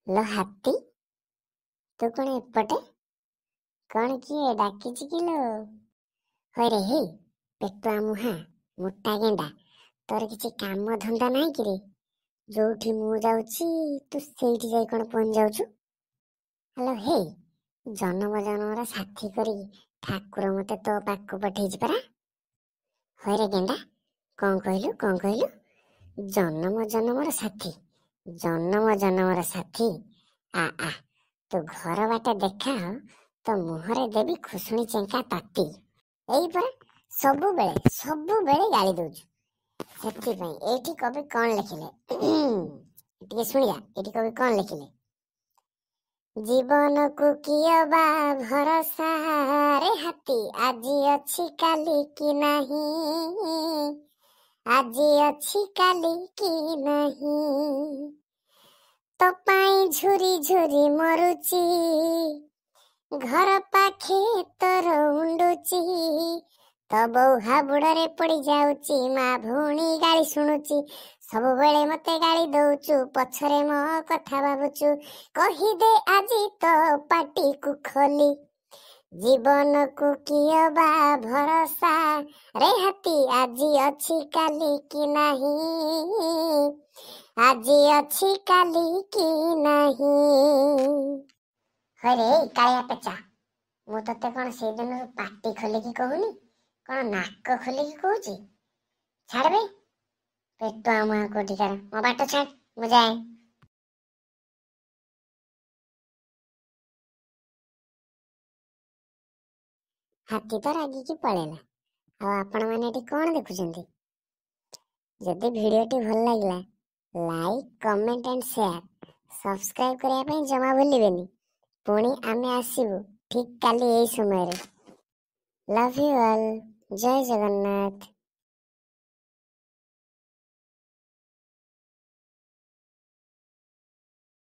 ଲୋ ହାତୀ, ତୁ କ'ଣ ଏପଟେ? କ'ଣ କିଏ ଡାକିଛି କି ଲୋ? ହଇରେ ହେଇ ପେଟୁଆ ମୁହାଁ ମୋଟା ଗେଣ୍ଡା, ତୋର କିଛି କାମ ଧନ୍ଦା ନାହିଁ କିରେ? ଯୋଉଠି ମୁଁ ଯାଉଛି ତୁ ସେଇଠି ଯାଇ କ'ଣ ପହଞ୍ଚି ଯାଉଛୁ? ହ୍ୟାଲୋ ହେଇ, ଜନମ ଜନମର ସାଥୀ କରି ଠାକୁର ମୋତେ ତୋ ପାଖକୁ ପଠେଇଛି ପରା। ହଇରେ ଗେଣ୍ଡା, କ'ଣ କହିଲୁ କ'ଣ କହିଲୁ? ଜନମ ଜନମର ସାଥୀ, ଜନମ ଜନମର ସାଥୀ। ଆ ଆ, ତୁ ଘର ବାଟେ ଦେଖା, ତୋ ମୁହଁରେ ଦେବି ଖୁସୁଣି ଚେଙ୍କା ତାତି। ଏଇ ପରା ସବୁବେଳେ ସବୁବେଳେ ଗାଳି ଦଉଛୁ। ସେଥିପାଇଁ ଏଇଠି କବି କ'ଣ ଲେଖିଲେ ଟିକେ ଶୁଣିବା। ଏଇଠି କବି କ'ଣ ଲେଖିଲେ? ଜୀବନକୁ କିଏ ବା ଭରସା ରେ ହାତୀ, ଆଜି ଅଛି କାଲି କି ନାହିଁ, ଆଜି ଅଛି କାଲି କି ନାହିଁ। ତୋ ପାଇଁ ଝୁରି ଝୁରି ମରୁଛି, ଘର ପାଖେ ତୋର ଉଣ୍ଡୁଛି, ତୋ ବୋଉ ହାବୁଡ଼ରେ ପଡ଼ି ଯାଉଛି, ମା ଭଉଣୀ ଗାଳି ଶୁଣୁଛି। ସବୁବେଳେ ମତେ ଗାଳି ଦଉଛୁ, ପଛରେ ମୋ କଥା ଭାବୁଛୁ, କହିଦେ ଆଜି ତୋ ପାଟିକୁ ଖୋଲି, ଜୀବନକୁ କିଏ ବା ଭରସା ରେ ହାତୀ, ଆଜି ଅଛି କାଲି କି ନାହିଁ, ଆଜି ଅଛି କାଲି କି ନାହିଁ। ହଇରେ ଏଇ କାଳିଆ ପେଚା, ମୁଁ ତତେ କ'ଣ ସେଇଦିନରୁ ପାଟି ଖୋଲିକି କହୁନି? କ'ଣ ନାକ ଖୋଲିକି କହୁଛି? ଛାଡ଼ବେ ପେଟୁଆ ମୁହାଁ କୋଉଠିକାର, ମୋ ବାଟ ଛାଡ଼, ମୁଁ ଯାଏ। ହାତୀ ତ ରାଗିକି ପଳେଇଲା। ଆଉ ଆପଣମାନେ ଏଠି କ'ଣ ଦେଖୁଛନ୍ତି? ଯଦି ଭିଡ଼ିଓଟି ଭଲ ଲାଗିଲା, like, comment and share, subscribe କରିବା ପାଇଁ ଜମା ଭୁଲିବେନି। ପୁଣି ଆମେ ଆସିବୁ ଠିକ୍ କାଲି ଏଇ ସମୟରେ। Love you all. Jay Jagannath.